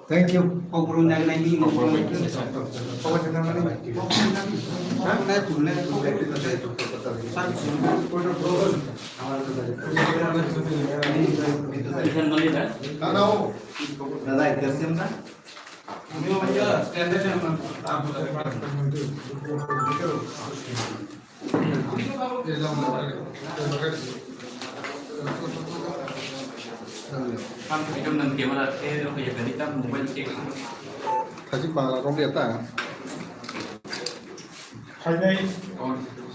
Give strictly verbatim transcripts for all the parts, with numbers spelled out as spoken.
Thank you. Thajik bangla kong dia ta. Phainai.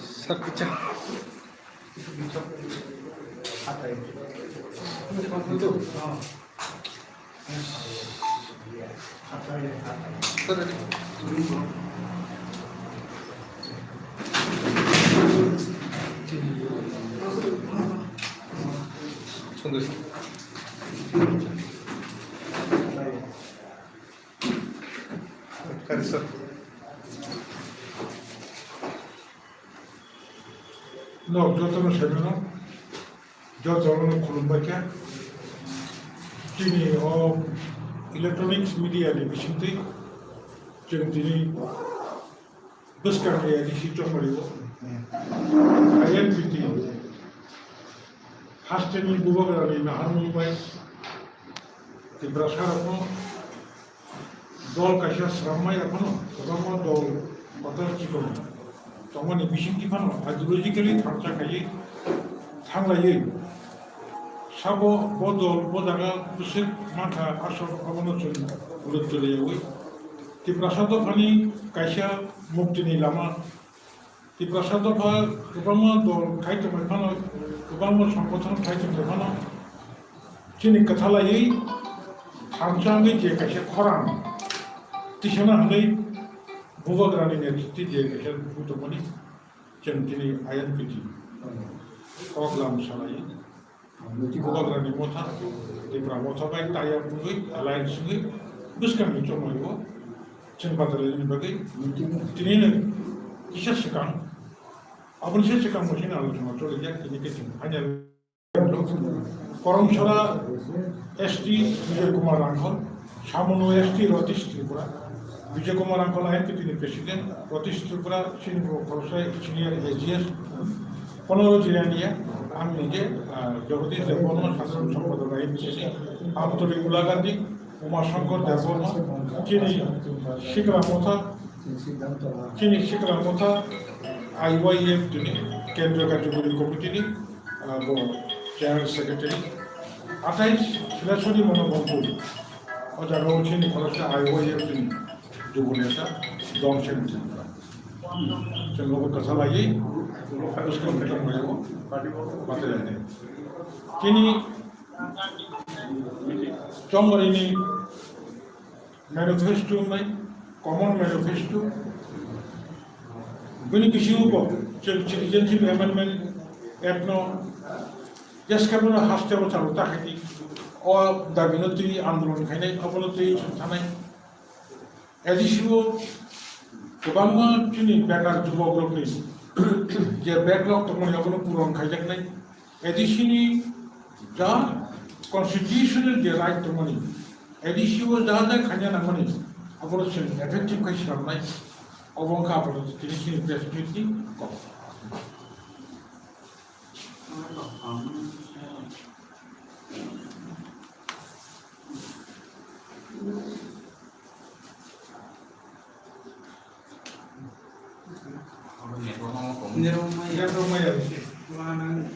Sak kicha. Nok jotono saimano, jotono khulumbaikha. Chini o electronics media ni bisingtwi chwng tini bwskang ni A D C chongmani o I N P T hasteni bubagrani naharmung bai Tiprasa rokno dol kaisa swrammai, aphano kwbangma dol kotor chikon tongmani bisingtwi phano ideologically tharsa khaiwi thanglaiwi sabo bo dol bo jaga bwswk mankha, aswk abono chwng guruttw rwyawi Tiprasa dophani kaisa muktini lama Tiprasa dopha kwbangma dol khai tongbai phano, kwbangma songgothon khai tongbai phano, chini kwthalaiwi thansa wngwi je kaisa khorang tisana hwnwi bubagrani netriti je kaisa butongmani chwng tini I N P T kok lam salai. Bubagrani motha, Tipra motha bai taya wngwi alliance wngwi bwskangni chongmani o chwng badarani bagwi tinino kisa swkang, aboni se swkang bo chini alochona cholijak, tini khe chwng final. Koromsora S T Vijay Kumar Rangkhol, Samono S T Ratish Tripura, Vijay Kumar Rangkhol I N P T ni president, Ratish Tripura, chini bo khoroksa senior A G S, Ponoro Jirania, ang nije, ah, Jagadish Debbarma, Sasana Sampadok I N P T ni, Amtoli Ulagandi, Uma Shankar Debbarma, chini Sikla Motha, chini Sikla Motha, I Y F T ni, Kendriya Karjokari Committee ni, ah, bo General Secretary, atai Silachari Mono Bongkul, o jaga o chini khoroksa I Y F T ni, Dubu Neta, Dong Chen Chen. Chwng bo kwtha laiwi, habis khe mwtai tongmani bo, batai lainai. Chini Chongmarini manifesto wngnai, common manifesto. Bini bisingo bo chwng Citizenship Amendment Act no jeska bono haste o chalo ta khaidi. O dabi no twi andolon khainai, obono twi thanai. A D C o kwbangma chini bekar jubokrokni je backlog tongmani abono puron khaijaknai. A D C ni ja constitutional je right tongmani, A D C o ja ja khaina nangmani, abono chwng effective khai swnamnai. Obo wngkha apatot tini chini press meet ni kok. Network maya. Network maya.